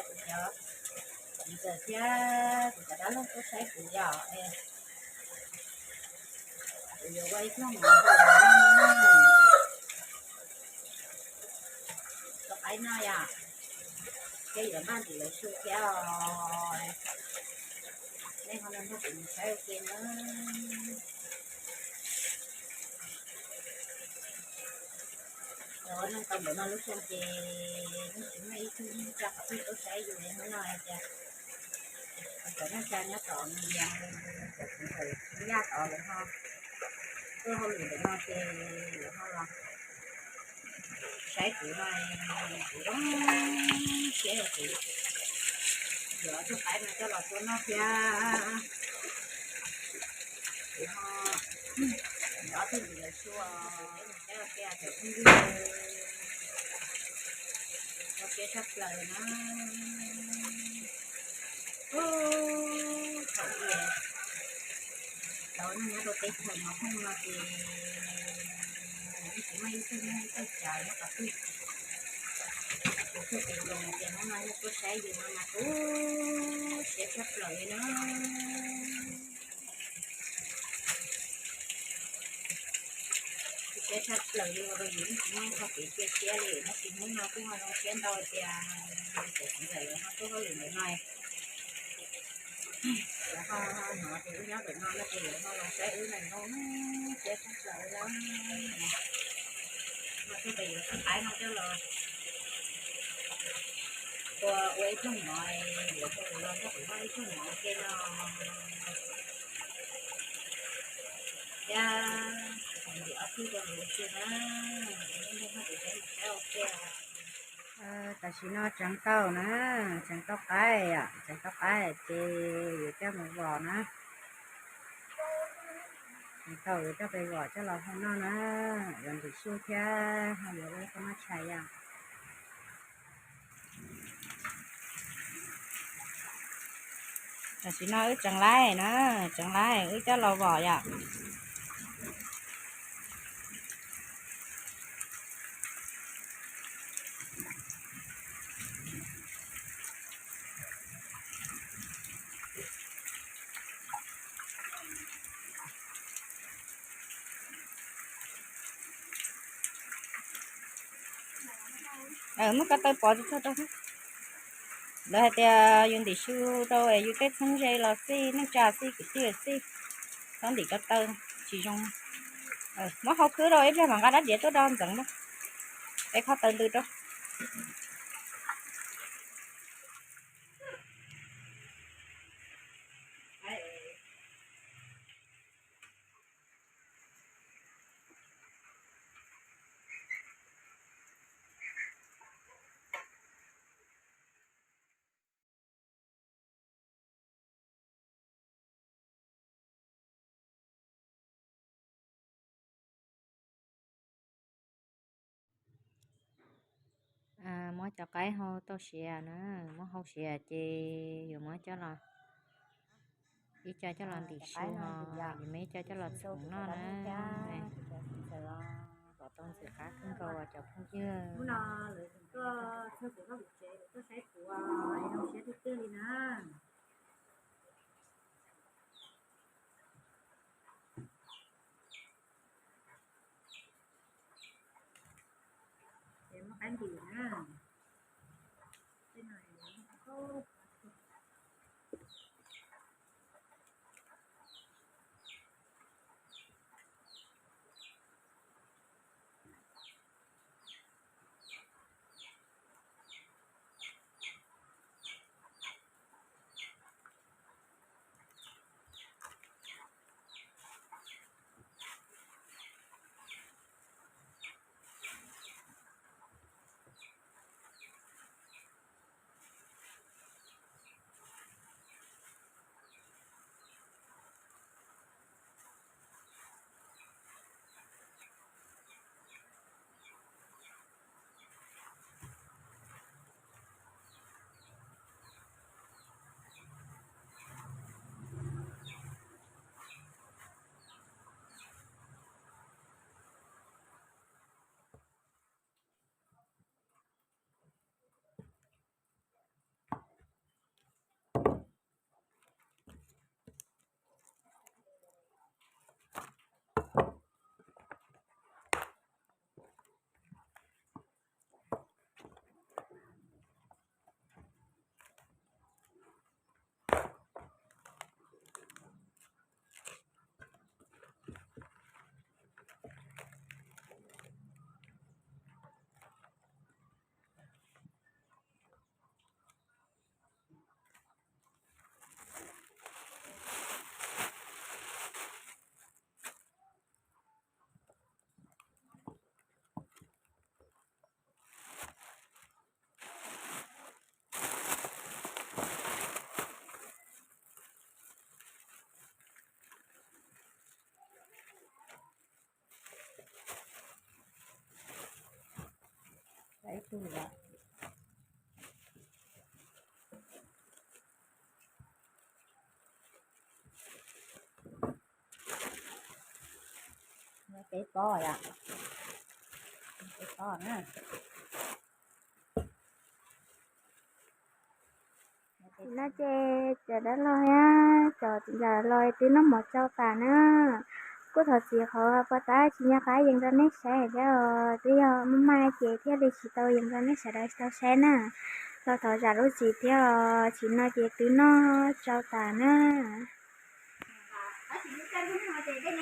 Kuv cov txiv ntxawm thiab kuv cov dab laug tuaj saib kuv yom, kuv yuav ua ib tug mov hauv no na. Tus qaib no yom, thiab yuav npaj ntim lawv su thiab os. Nej ho los nrog kuv mus saib ua ke na. Los neeg tau ntawm no lub xyoo ces yeej tsis muaj ib tug neeg tsa qhov twg tuaj saib yus li hnub no hais tias cov neeg tsa nyob tom Nyias, cov txiv ntxawm Yaj tod lawv ho tuaj hauj lwm ntawm no ces lawv ho los saib kuv no, kuv zoo siab yog kuv yuav tus qaib no coj los tua noj thiab. Kuv ho ob tug ntxhais lawv xyuas, saib ua ke cov phooj ywg, ua ke tshaj plaws na. Ub, thaum ub tau neeg nyob rau teb chaws no phooj no ces tsis muaj ib tug neeg txawj cav nyob qhov twg. Kuv thiaj tias zoo tias hnub no yog tuaj saib yus no mas tu siab tshaj plaws li na. Tu siab tshaj plaws li ua rau yus yeej tsis muaj qhov kev cia siab li, tab sis hnub no kuj ho zoo siab ntau tias cov txiv ntxawm lawv ho tuaj hauj lwm ntawm no, lawv ho hnov tias wb nyob ntawm no no ces lawv ho los saib wb na, zoo siab tshaj plaws li. No thiaj tias yuav tus qaib no coj los tua ua ib tug mov, yuav tus los nrog kuv noj ib tug mov ua ke no. Thiab kuv ntim ob tug rau lawv xwb na, nej nrog kuv saib mus saib ua ke. Tam sim no tseev tau na, tseev tau qaib, tseev tau qaib ces yuav coj mus vom na. Tseev tau yuav coj pem vom coj los hu noj na, yuav ntim su thiab ho yuav ua ib qho noj tshais yom. Tam sim no wb tseev laib na, tseev laib wb coj los vom yom. Muab ko taw pov tsuag tsuag rau. Lawv hais tias yus ntim su rau yus tej txheeb ze los xij, neej tsa xij, kwv tij xij, txhob ntim ko taw tsis zoo. Muab hau khwb rau ib pliag mam nqa rab diav tuaj do ntxeev na. Peb kho taw ntws rau. Muab cov qaib hau tau siav na, muab hau siav ces yuav muab coj los, ib co coj los ntim su, yuav muab ib co coj los txhoov noj na. Pom tau ntxim qab kawg nkaus cov phooj ywg. Hnub no lawv tuaj txog kuv vaj kuv tsev, lawv tuaj saib kuv, zoo siab tiag tiag li na. Ces muab qaib ntim na. Tej no Tsuj yom. Peb pob yom. Peb pob na. Tam sim no ces cov dab laug thiab cov txiv ntxawm los twb noj mov tsau tas na. Kuj thov txim qhov puas tab tsis nco qab yees rau nej saib thiab os, twb yog maj maj ces thiaj li tsis tau yees rau nej sawv daws tau saib na. Los thov zam lub txim thiab os, tam sim no ces twb noj tsau tas na. Tam sim no ces twb yuav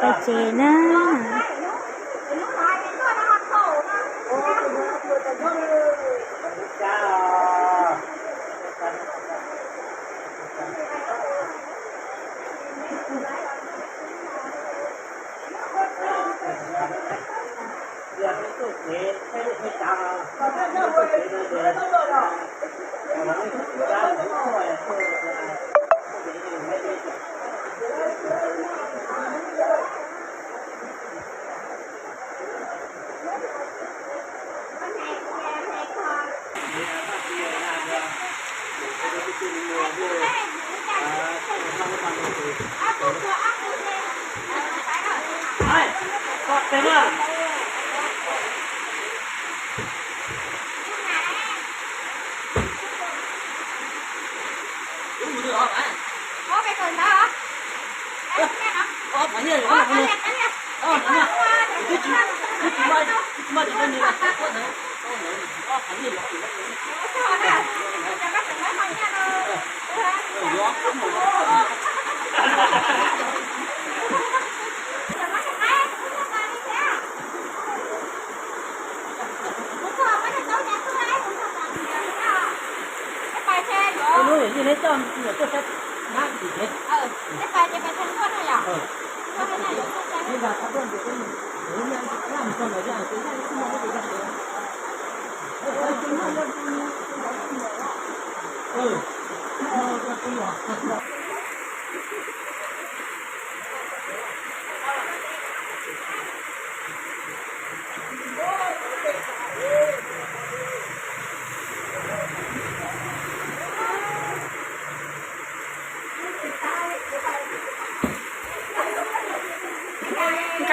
pais tsev na.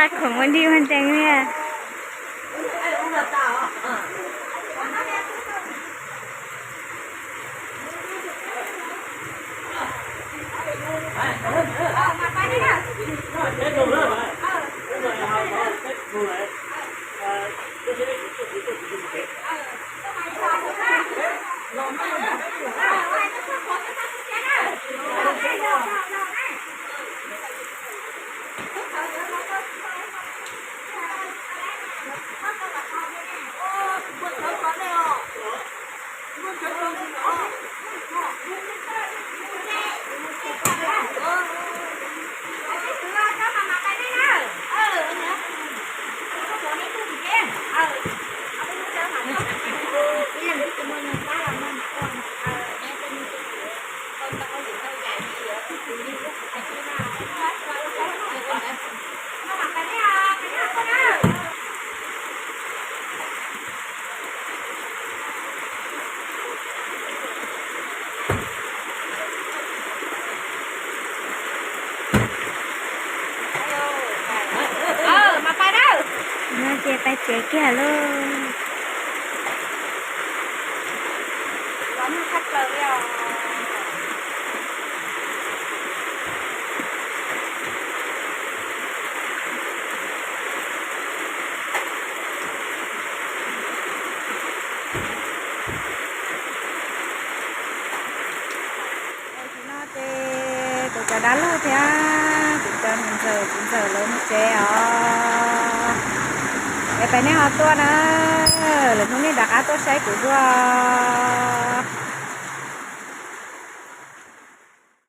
Khoom ua dib ua ntees li. No ces pais tsev kiag lauj. Tam sim no ces kuv cov dab laug thiab kuv cov niam ntxawm txiv ntxawm lawv mus tsev os. Es peb nej ho tuaj na, lwm hnub nej rov qab tuaj saib kuv dua.